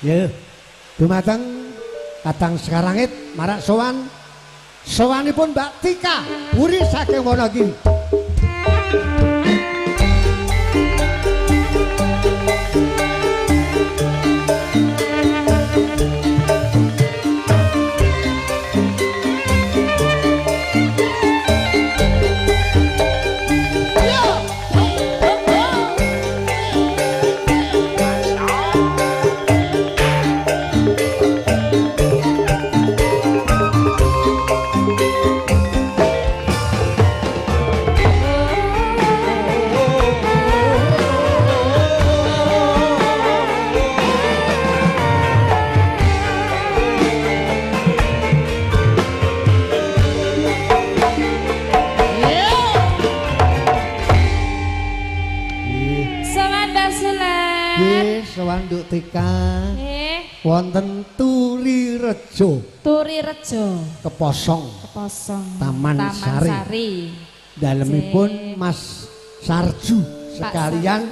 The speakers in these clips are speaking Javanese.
Nggih. Dumateng Kadang Sekarangit marak sowan. Sowanipun Mbak Tika Puri saking Wonogiri. Nduk Tika. Nggih. Wonten Turirejo. Turirejo. Keposong. Keposong. Taman Sari. Sari. Dalemipun Mas Sarju sekalian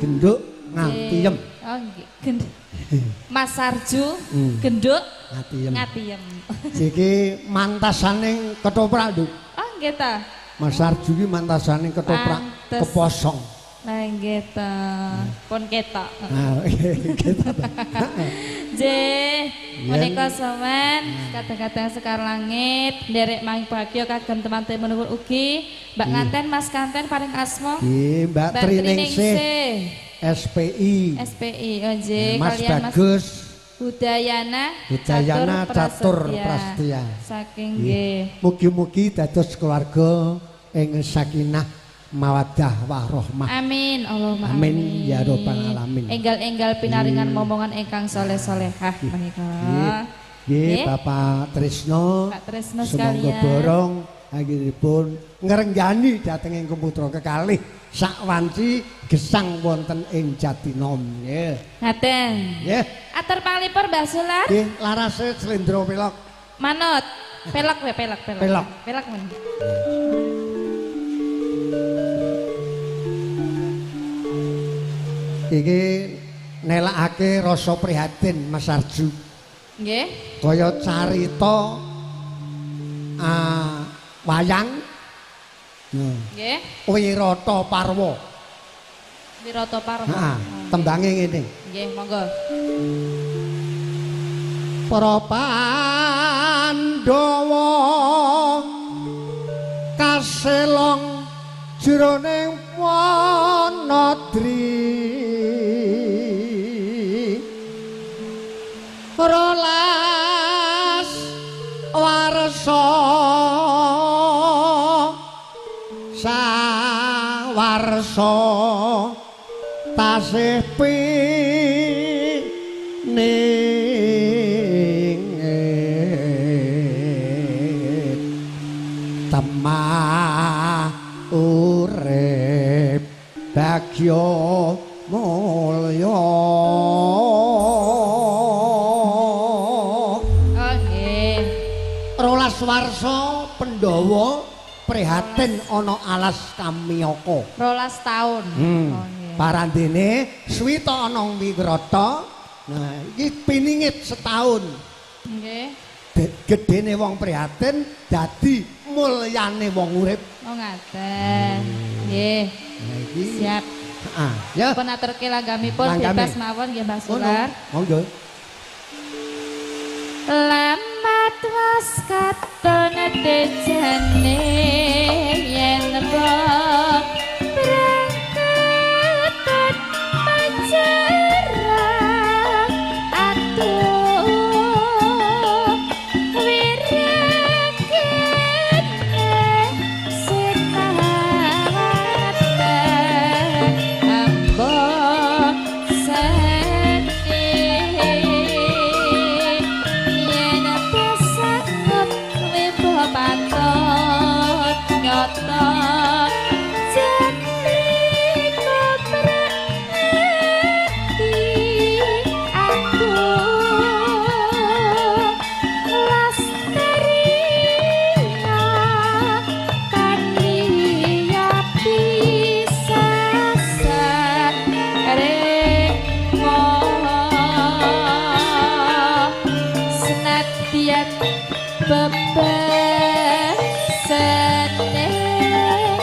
genduk Ngatiyem. Oh nggih. Genduk. Mas Sarju genduk Ngatiyem. Ngatiyem. Iki mantasane ketoprak, Nduk. Oh nggih ta. Mas Sarju iki mantasane ketoprak Keposong. Nah nggih ta. Pun ketok. Nah, ketok. Nggih, menika sampean kadang-kadang sekar langit nderek mangbagya kagem teman-teman ugi Mbak Nganten Mas Kanten paring asma. Nggih, Mbak Triningsih SPI. SPI. Oh nggih, Mas kalian Mas Bagus Budayana Budayana Catur Prasetya. Saking nggih. Mugi-mugi dados keluarga ing sakinah mawaddah warahmah. Amin Allahumma amin. Amin ya rabbal alamin. Enggal-enggal pinaringan momongan ingkang soleh-solehah menika. Nggih Bapak Trisno. Pak Trisno sekalian. Sumangga borong anggenipun ngrenggani dhateng ing putra kekalih sakwanci gesang wonten ing Jatinom. Nggih. Ngaten. Nggih. Atur panglipur Mbah Sular. Nggih, larase slendro pelok. Manut. Pelok we pelok pelok. Pelok. Pelok men. Iki nelakake rasa prihatin Mas Sarju. Nggih. Kaya carita wayang. Nggih. Wirata Parwa. Wirata Parwa. Heeh, tembange ngene. Nggih, monggo. Para Pandhawa kaselong jroning wanadri rolas warsa sawarsa tasih piningit temah urip bagya mulya. Oh nggih. Rolas warsa Pandhawa prihatin ana alas Kamiyaka. 12 taun. Oh nggih. Parandene swita ana Wirata. Nah, iki piningit setahun. Nggih. Gedene wong prihatin dadi mulyane wong urip. Oh ngaten. Nggih. Nah iki siap. Heeh, ya. Pun aturke langgamipun bebas mawon nggih Mbah Sular. Monggo. Lamat was katon tejane yen berangkat pacaran atuh wirakene sinawate ambo seni yen pesakut wibo patut nyoto bebesene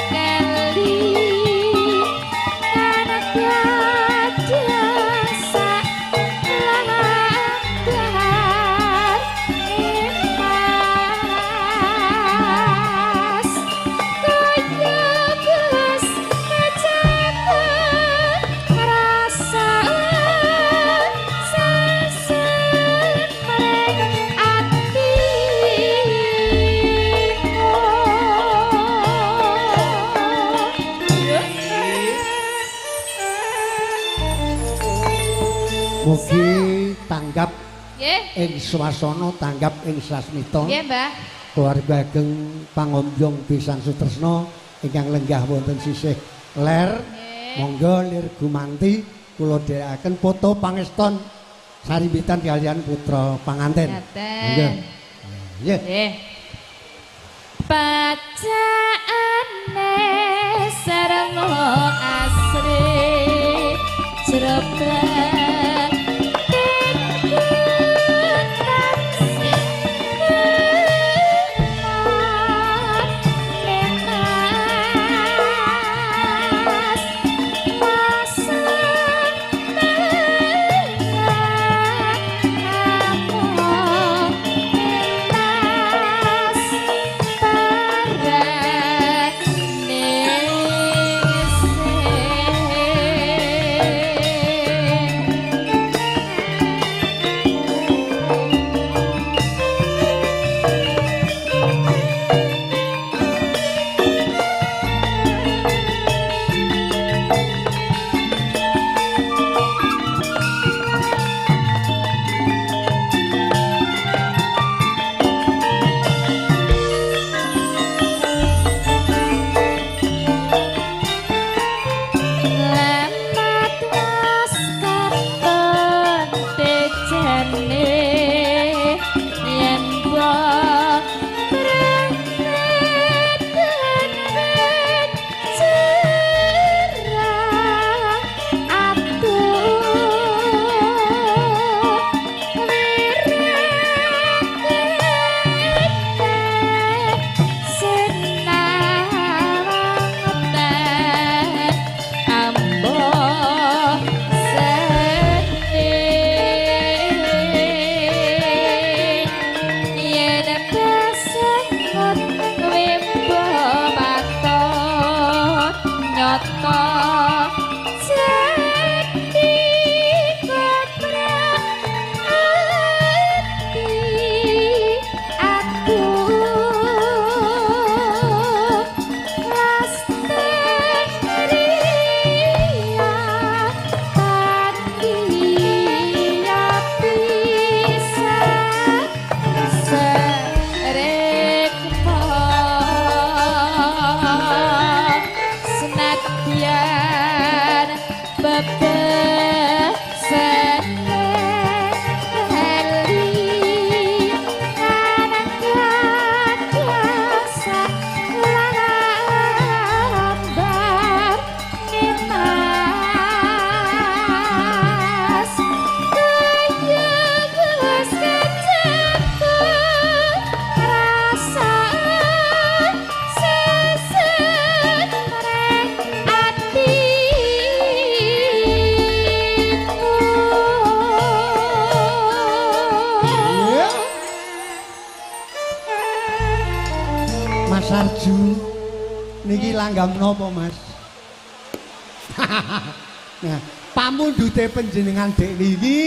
kali anak biasa lambar emas kaya bus kecakep rasa sesen mreng atiku. Mugi tanggap Nggih, ing swasana, tanggap ing sasmita. nggih, Mbah. Keluarga ageng pangombyong pisan sutresna ingkang lenggah wonten sisih ler. Nggih. Monggo lir gumanti kula dherekaken foto pangeston sarimbitan kaliyan putra panganten. Monggo. Nggih. Nggih. Pacaane sareng asri jrebak Mas Sarju niki langgam napa, Mas? Nah, pamundhute panjenengan dek wingi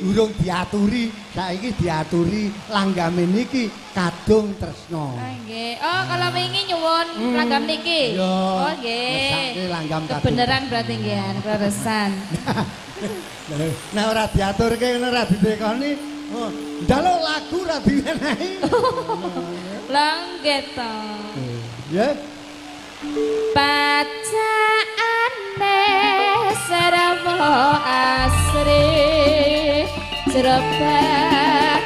urung diaturi, saiki diaturi langgame niki kadung tresna. Ah nggih. Oh, kalau wingi nyuwun langgam niki. Yo, oh nggih. Langgam kadung. Kebenaran berarti nggih, kleresan. Nah, ora diaturke ngono ora ditekoni, oh, njaluk lagu ora diwenehi. Lah nggih to. Ya. Pacaane sarwa asri jrebak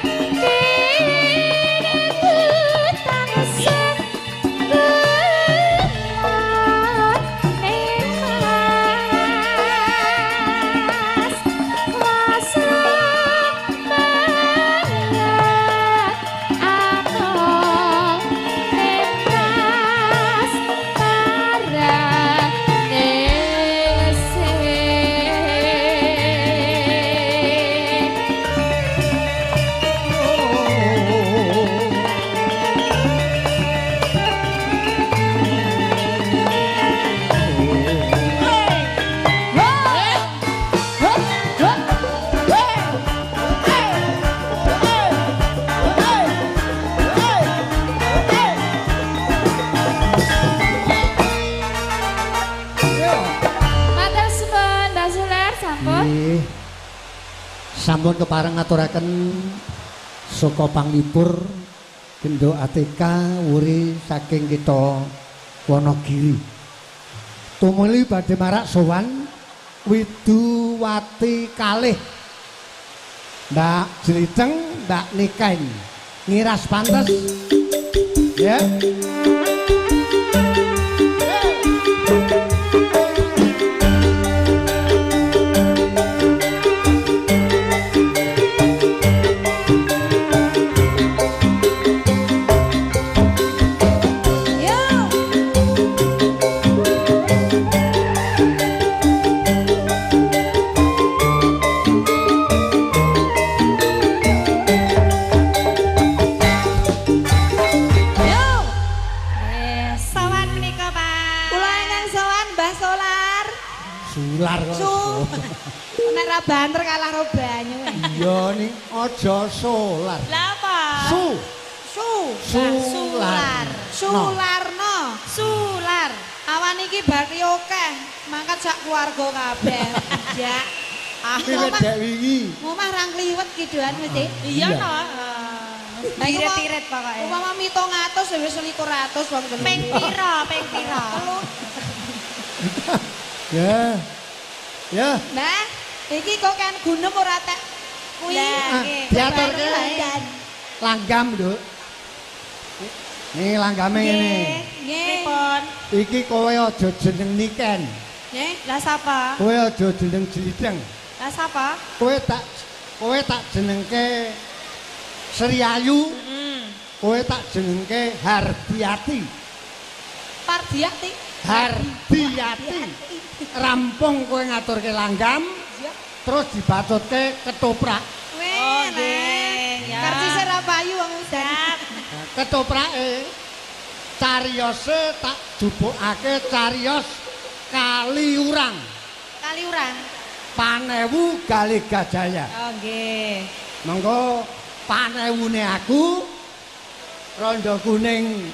Sampun kepareng ngaturaken saka panglipur Gendo ATK wuri saking kita Wonogiri. Tumuli badhe marak sowan Widuwati kalih Mbak Jliceng, Mbak Niken ngiras pantes. Ya. Banter kalah ro banyu. Iya ning aja solar. Lah apa? Su. Su. Sular. Sularno. Sular. Awan iki bari akeh, mangkat sak keluarga kabeh. Ya. Aku dek wingi. Omah ra kliwet ki doan mesti. Iya no. Tiret-tiret pokoke. Umpama 700 ya wis 200 wong telu. Ping pira? Ping pira? Ya. Ya. Mbah, iki kok kan gunem ora tek kuwi. Diaturke langgam, Nduk. Nih langgame ngene. Nggih. Pripun? Iki kowe aja jeneng Niken. Nggih, lah sapa? Kowe aja jeneng Jliceng. Lah sapa? Kowe tak jenengke Sri Ayu. Heeh. Kowe tak jenengke Hardiati. Pardiati. Hardiati. Rampung kowe ngaturke langgam. Terus dibacutke ketoprak. Oh, nggih. Karcise ra payu wong udan. Ketoprake cariyose tak jupukake cariyos Kaliurang. Kaliurang. Panewu Galih Gajaya. Oh, nggih. Monggo panewune aku rondo kuning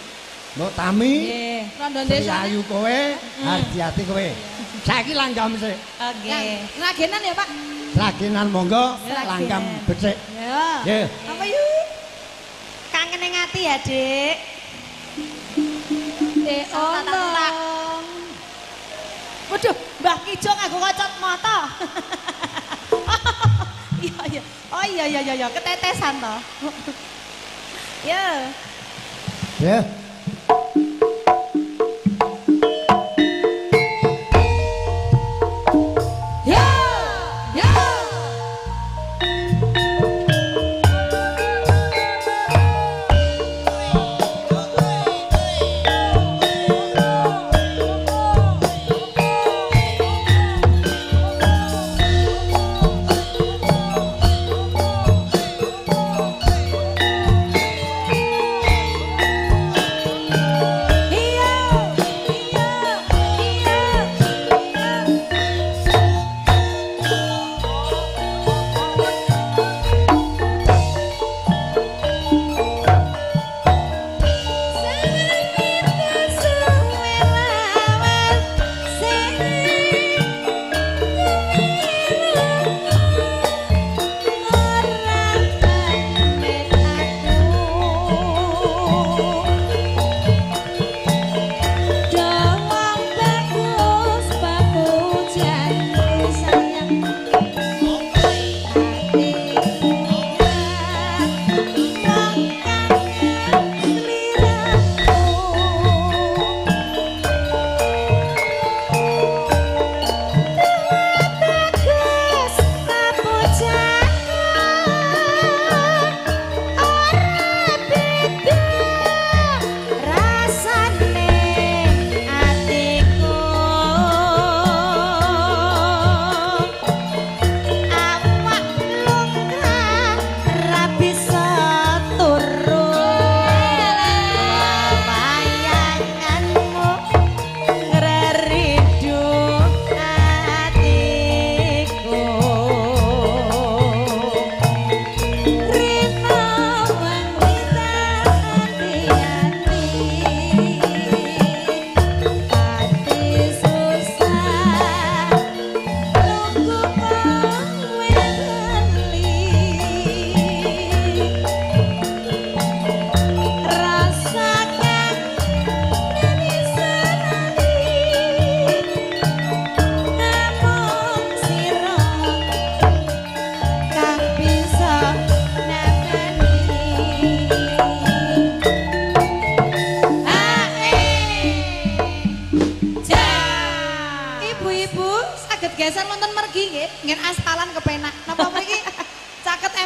Mbok Tami. Nggih. Rondo desa. Ayu kowe, Hardiati kowe. Saiki langgam sik. Nggih. Sragenan ya, Pak? Sragenan monggo, langgam becik. Ya. Nggih. Apa yuk? Kangen ning ati ya, Dik. Dek omong. Waduh, Mbah Kijo nganggo kocot mata. Iya, iya. Oh iya iya iya, ketetesan to. Ya. Ya. Ya.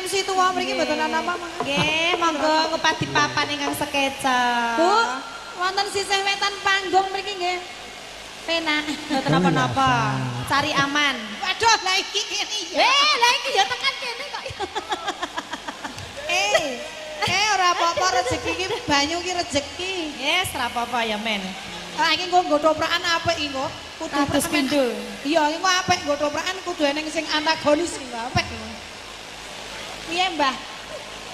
MC tuwa mriki mboten ana apa. Nggih, monggo ngupadi papan ingkang sekeca. Bu, wonten sisih wetan panggung mriki nggih. Penak. Mboten napa-napa. Cari aman. Waduh, lah iki kene ya. Lah iki ya tekan kene kok. Ora apa-apa rezeki iki banyu iki rezeki. Yes, ora apa-apa ya men. Ah iki engko nggo toprakan apik iki engko. Kudu pindho. Iya, iki engko apik nggo toprakan kudu eneng sing antagonis iki apik. Piye, Mbah?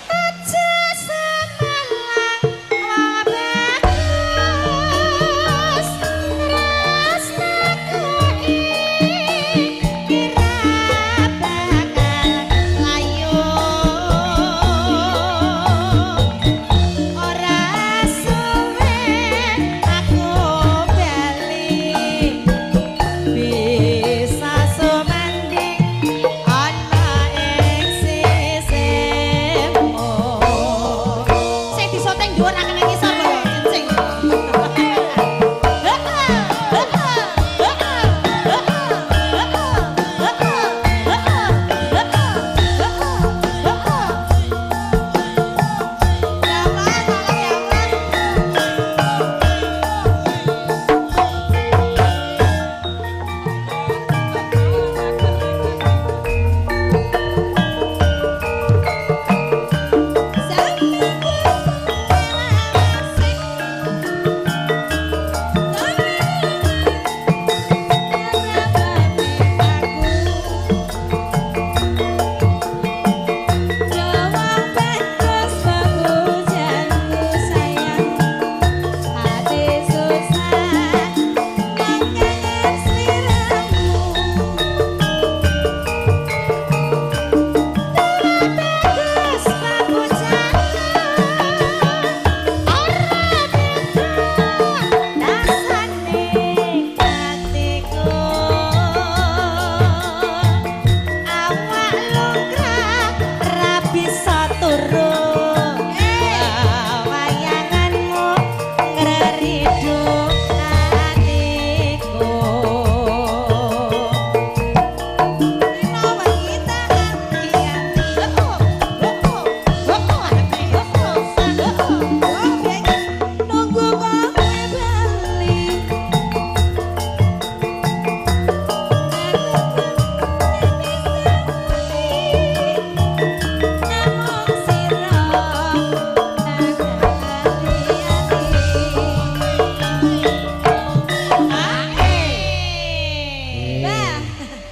Aja semalang wong bagus tresnaku iki ra bakal layu ora suwe aku bali bisa sumanding ana ing sisihmu. Sing disoting dhuwur nang ngisor lho, cincing. Ya Allah, tolong ya Allah.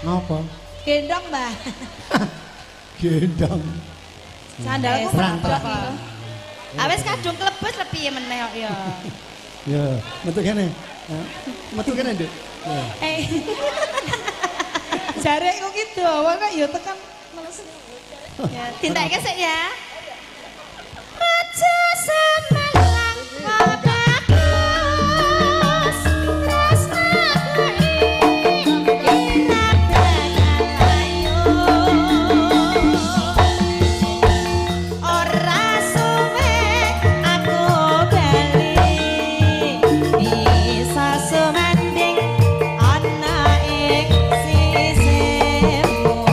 Napa? Gendong, Mbah. Gendong. Sandalku Berantak. Awes kadung klebet lebih meneh kok ya. Ya, metu kene. Metu kene, Nduk. Ya. Jarekku ki dawa kok ya tekan males. Ya, dintekke sik ya. Aja semalang wong bagus tresnaku iki ra bakal layu ora suwe aku bali bisa sumanding ana ing sisihmu.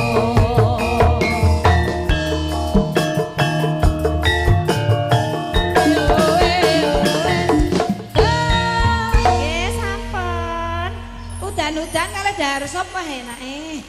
Nggih, sampun. Udan-udan kalih dahar sop mah enake.